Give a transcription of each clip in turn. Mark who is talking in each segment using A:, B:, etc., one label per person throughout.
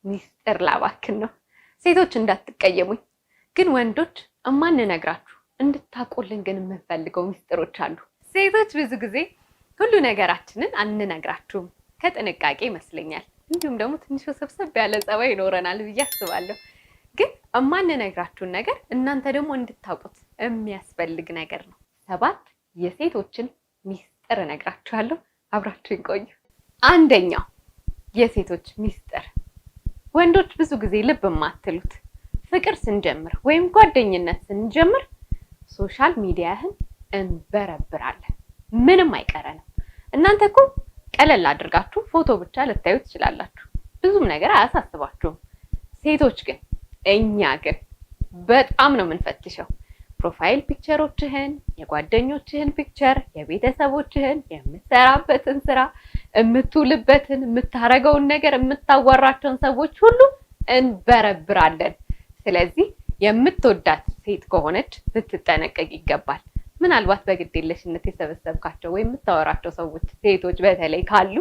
A: ሚስጥር ላባክን ነው። ሴቶች እንዳትቀየሙኝ፣ ግን ወንዶች እማንነግራችሁ እንድታውቁልን ግን የምንፈልገው ሚስጥሮች አሉ። ሴቶች ብዙ ጊዜ ሁሉ ነገራችንን አንነግራችሁም፣ ከጥንቃቄ ይመስለኛል። እንዲሁም ደግሞ ትንሽ ሰብሰብ ያለ ጸባይ ይኖረናል ብዬ አስባለሁ። ግን እማንነግራችሁን ነገር እናንተ ደግሞ እንድታውቁት የሚያስፈልግ ነገር ነው። 7 የሴቶችን ሚስጥር እነግራችኋለሁ። አብራችሁኝ ቆዩ። አንደኛው የሴቶች ሚስጥር፣ ወንዶች ብዙ ጊዜ ልብ የማትሉት፣ ፍቅር ስንጀምር ወይም ጓደኝነት ስንጀምር social media ህን እንበረብራለን። ምንም አይቀረንም። እናንተ እኮ ቀለል አድርጋችሁ ፎቶ ብቻ ልታዩ ትችላላችሁ። ብዙም ነገር አያሳስባችሁም። ሴቶች ግን፣ እኛ ግን በጣም ነው የምንፈትሸው። Profile picture ኦችህን፣ የጓደኞችህን picture፣ የቤተሰቦችህን፣ የምትሰራበትን ስራ፣ የምትውልበትን፣ የምታረገውን ነገር፣ የምታወራቸውን ሰዎች ሁሉ እንበረብራለን። ስለዚህ የምትወዳት ሴት ከሆነች ልትጠነቀቅ ይገባል። ምናልባት በግዴለሽነት የሰበሰብካቸው ወይም የምታወራቸው ሰዎች ሴቶች በተለይ ካሉ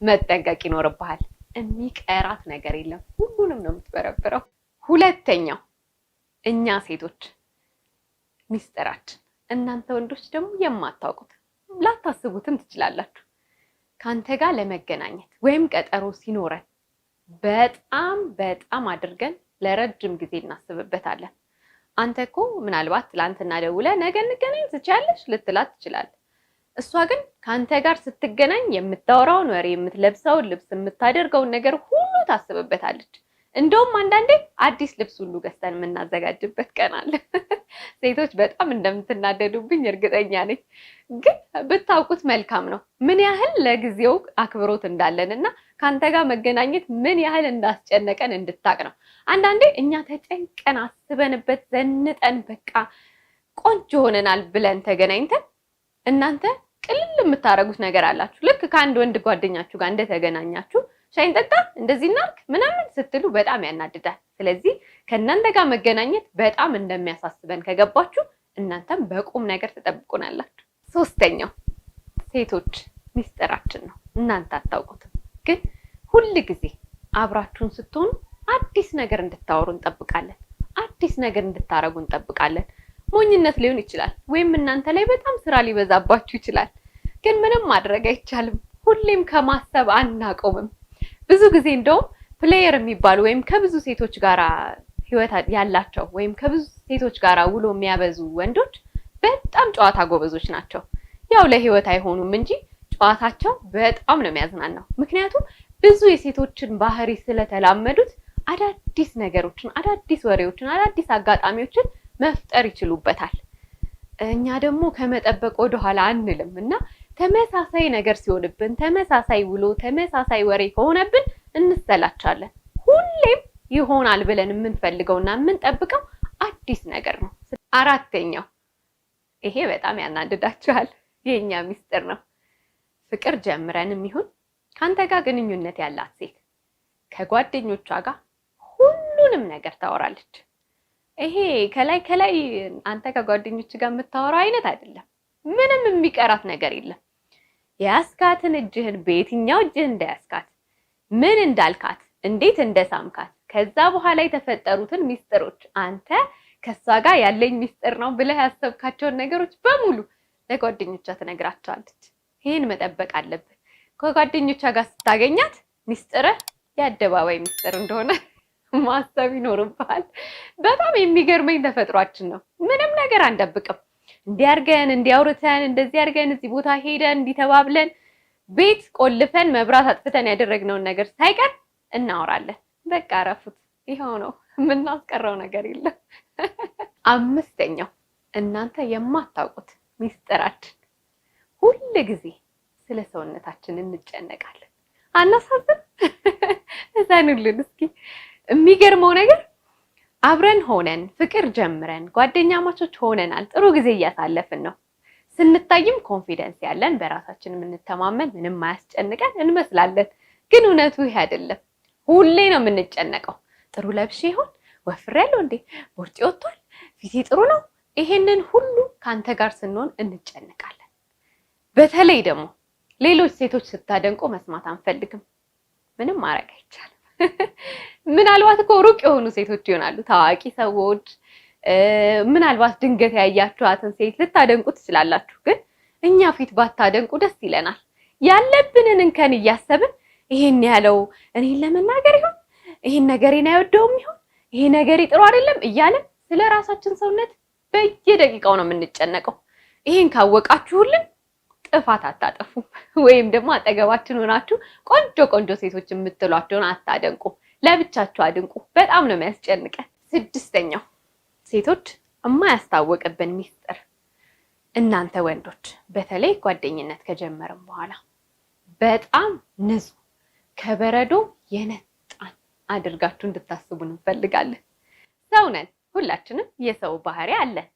A: መጠንቀቅ ይኖርብሃል። የሚቀራት ነገር የለም፣ ሁሉንም ነው የምትበረብረው። ሁለተኛው እኛ ሴቶች ሚስጥራችን፣ እናንተ ወንዶች ደግሞ የማታውቁት፣ ላታስቡትም ትችላላችሁ። ከአንተ ጋር ለመገናኘት ወይም ቀጠሮ ሲኖረን በጣም በጣም አድርገን ለረጅም ጊዜ እናስብበታለን። አንተ እኮ ምናልባት ትላንትና ደውለህ ነገ እንገናኝ ትችያለሽ ልትላት ትችላለህ። እሷ ግን ከአንተ ጋር ስትገናኝ የምታወራውን ወሬ፣ የምትለብሰውን ልብስ፣ የምታደርገውን ነገር ሁሉ ታስብበታለች። እንደውም አንዳንዴ አዲስ ልብስ ሁሉ ገዝተን የምናዘጋጅበት ቀን አለ። ሴቶች በጣም እንደምትናደዱብኝ እርግጠኛ ነኝ። ግን ብታውቁት መልካም ነው፣ ምን ያህል ለጊዜው አክብሮት እንዳለን እና ከአንተ ጋር መገናኘት ምን ያህል እንዳስጨነቀን እንድታቅ ነው። አንዳንዴ እኛ ተጨንቀን አስበንበት ዘንጠን በቃ ቆንጆ ሆነናል ብለን ተገናኝተን እናንተ ቅልል የምታደርጉት ነገር አላችሁ። ልክ ከአንድ ወንድ ጓደኛችሁ ጋር እንደተገናኛችሁ ሻይ እንጠጣ፣ እንደዚህ እናድርግ ምናምን ስትሉ በጣም ያናድዳል። ስለዚህ ከእናንተ ጋር መገናኘት በጣም እንደሚያሳስበን ከገባችሁ እናንተም በቁም ነገር ትጠብቁናላችሁ። ሶስተኛው ሴቶች ሚስጥራችን ነው፣ እናንተ አታውቁትም። ግን ሁል ጊዜ አብራችሁን ስትሆኑ አዲስ ነገር እንድታወሩ እንጠብቃለን። አዲስ ነገር እንድታረጉ እንጠብቃለን። ሞኝነት ሊሆን ይችላል፣ ወይም እናንተ ላይ በጣም ስራ ሊበዛባችሁ ይችላል። ግን ምንም ማድረግ አይቻልም። ሁሌም ከማሰብ አናቆምም። ብዙ ጊዜ እንደውም player የሚባሉ ወይም ከብዙ ሴቶች ጋራ ህይወት ያላቸው ወይም ከብዙ ሴቶች ጋራ ውሎ የሚያበዙ ወንዶች በጣም ጨዋታ ጎበዞች ናቸው። ያው ለህይወት አይሆኑም እንጂ ጨዋታቸው በጣም ነው የሚያዝናናው። ምክንያቱም ብዙ የሴቶችን ባህሪ ስለተላመዱት አዳዲስ ነገሮችን፣ አዳዲስ ወሬዎችን፣ አዳዲስ አጋጣሚዎችን መፍጠር ይችሉበታል። እኛ ደግሞ ከመጠበቅ ወደኋላ አንልም እና ተመሳሳይ ነገር ሲሆንብን፣ ተመሳሳይ ውሎ፣ ተመሳሳይ ወሬ ከሆነብን እንሰላቻለን። ሁሌም ይሆናል ብለን የምንፈልገውና የምንጠብቀው አዲስ ነገር ነው። አራተኛው፣ ይሄ በጣም ያናድዳችኋል፣ የኛ ሚስጥር ነው። ፍቅር ጀምረንም ይሁን ከአንተ ጋር ግንኙነት ያላት ሴት ከጓደኞቿ ጋር ሁሉንም ነገር ታወራለች። ይሄ ከላይ ከላይ አንተ ከጓደኞች ጋር የምታወራው አይነት አይደለም። ምንም የሚቀራት ነገር የለም። የያዝካትን እጅህን በየትኛው እጅህ እንደያዝካት፣ ምን እንዳልካት፣ እንዴት እንደሳምካት፣ ከዛ በኋላ የተፈጠሩትን ሚስጥሮች፣ አንተ ከሷ ጋር ያለኝ ሚስጥር ነው ብለህ ያሰብካቸውን ነገሮች በሙሉ ለጓደኞቿ ትነግራቸዋለች። ይህን መጠበቅ አለብህ። ከጓደኞቿ ጋር ስታገኛት ሚስጥርህ የአደባባይ ሚስጥር እንደሆነ ማሰብ ይኖርብሃል። በጣም የሚገርመኝ ተፈጥሯችን ነው። ምንም ነገር አንደብቅም። እንዲህ አድርገን፣ እንዲህ አውርተን፣ እንደዚህ አድርገን፣ እዚህ ቦታ ሄደን፣ እንዲህ ተባብለን፣ ቤት ቆልፈን መብራት አጥፍተን ያደረግነውን ነገር ሳይቀር እናወራለን። በቃ አረፉት። ይኸው ነው፣ የምናስቀረው ነገር የለም። አምስተኛው እናንተ የማታውቁት ሚስጥራችን፣ ሁል ጊዜ ስለ ሰውነታችን እንጨነቃለን። አናሳዝን? እዘኑልን እስኪ። የሚገርመው ነገር አብረን ሆነን ፍቅር ጀምረን ጓደኛማቾች ሆነናል። ጥሩ ጊዜ እያሳለፍን ነው። ስንታይም confidence ያለን፣ በራሳችን የምንተማመን፣ ምንም አያስጨንቀን እንመስላለን። ግን እውነቱ ይሄ አይደለም። ሁሌ ነው የምንጨነቀው። ጥሩ ለብሼ ይሆን? ወፍሬያለሁ እንዴ? ቦርጬ ወጥቷል? ፊቴ ጥሩ ነው? ይሄንን ሁሉ ከአንተ ጋር ስንሆን እንጨነቃለን። በተለይ ደግሞ ሌሎች ሴቶች ስታደንቁ መስማት አንፈልግም። ምንም ማድረግ አይቻልም። ምናልባት እኮ ሩቅ የሆኑ ሴቶች ይሆናሉ፣ ታዋቂ ሰዎች፣ ምናልባት ድንገት ያያችኋትን ሴት ልታደንቁ ትችላላችሁ። ግን እኛ ፊት ባታደንቁ ደስ ይለናል። ያለብንን እንከን እያሰብን ይሄን ያለው እኔን ለመናገር ይሆን፣ ይሄን ነገሬን አይወደውም ይሆን፣ ይሄ ነገሬ ጥሩ አይደለም እያለን ስለ ራሳችን ሰውነት በየደቂቃው ነው የምንጨነቀው። ይሄን ካወቃችሁልን ጥፋት አታጠፉም፣ ወይም ደግሞ አጠገባችን ሆናችሁ ቆንጆ ቆንጆ ሴቶች የምትሏቸውን አታደንቁም። ለብቻችሁ አድንቁ። በጣም ነው የሚያስጨንቀን። ስድስተኛው ሴቶች የማያስታውቅብን ሚስጥር፣ እናንተ ወንዶች በተለይ ጓደኝነት ከጀመርን በኋላ በጣም ንጹህ ከበረዶ የነጣን አድርጋችሁ እንድታስቡን እንፈልጋለን። ሰው ነን፣ ሁላችንም የሰው ባህሪ አለን።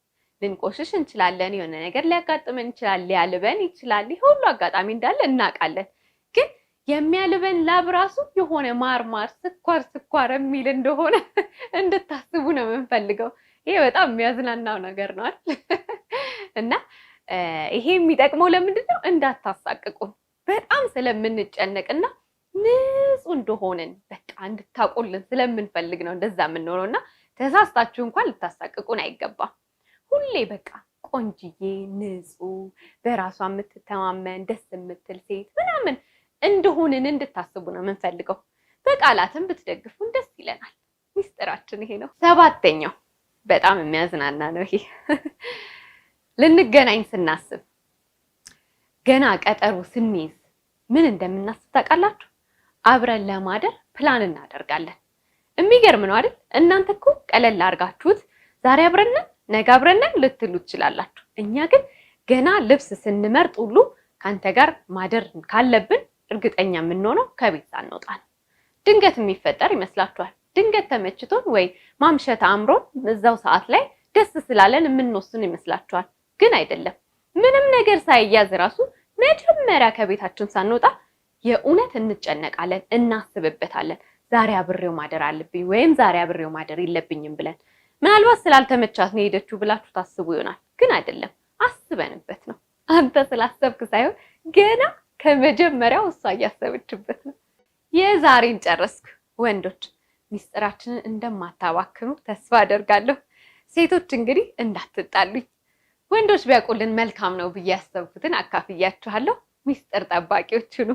A: ልንቆሽሽ እንችላለን። የሆነ ነገር ሊያጋጥመን ይችላል። ሊያልበን ይችላል። ይህ ሁሉ አጋጣሚ እንዳለ እናውቃለን። ግን የሚያልበን ላብ ራሱ የሆነ ማር ማር ስኳር ስኳር የሚል እንደሆነ እንድታስቡ ነው የምንፈልገው። ይሄ በጣም የሚያዝናናው ነገር ነው አይደል? እና ይሄ የሚጠቅመው ለምንድን ነው? እንዳታሳቅቁን በጣም ስለምንጨነቅና ንጹህ እንደሆንን በቃ እንድታውቁልን ስለምንፈልግ ነው እንደዛ የምንሆነው። እና ተሳስታችሁ እንኳን ልታሳቅቁን አይገባም። ሁሌ በቃ ቆንጅዬ፣ ንጹህ፣ በራሷ የምትተማመን ደስ የምትል ሴት ምናምን እንደሆንን እንድታስቡ ነው የምንፈልገው። በቃላትም ብትደግፉን ደስ ይለናል። ሚስጥራችን ይሄ ነው። ሰባተኛው በጣም የሚያዝናና ነው ይሄ። ልንገናኝ ስናስብ ገና ቀጠሮ ስንይዝ ምን እንደምናስብ ታውቃላችሁ? አብረን ለማደር ፕላን እናደርጋለን። የሚገርም ነው አይደል? እናንተ እኮ ቀለል አድርጋችሁት ዛሬ አብረን ነን ነገ አብረን ነን ልትሉ ትችላላችሁ። እኛ ግን ገና ልብስ ስንመርጥ ሁሉ ከአንተ ጋር ማደር ካለብን እርግጠኛ የምንሆነው ከቤት ሳንወጣ ነው። ድንገት የሚፈጠር ይመስላችኋል? ድንገት ተመችቶን ወይ ማምሸት አምሮን እዛው ሰዓት ላይ ደስ ስላለን የምንወስን ይመስላችኋል? ግን አይደለም። ምንም ነገር ሳይያዝ ራሱ መጀመሪያ ከቤታችን ሳንወጣ የእውነት እንጨነቃለን፣ እናስብበታለን። ዛሬ አብሬው ማደር አለብኝ ወይም ዛሬ አብሬው ማደር የለብኝም ብለን ምናልባት ስላልተመቻት ነው የሄደችው ብላችሁ ታስቡ ይሆናል። ግን አይደለም፣ አስበንበት ነው። አንተ ስላሰብክ ሳይሆን ገና ከመጀመሪያው እሷ እያሰበችበት ነው። የዛሬን ጨረስኩ። ወንዶች ሚስጥራችንን እንደማታባክኑ ተስፋ አደርጋለሁ። ሴቶች እንግዲህ እንዳትጣሉኝ። ወንዶች ቢያውቁልን መልካም ነው ብዬ ያሰብኩትን አካፍያችኋለሁ። ሚስጥር ጠባቂዎች ሁኑ።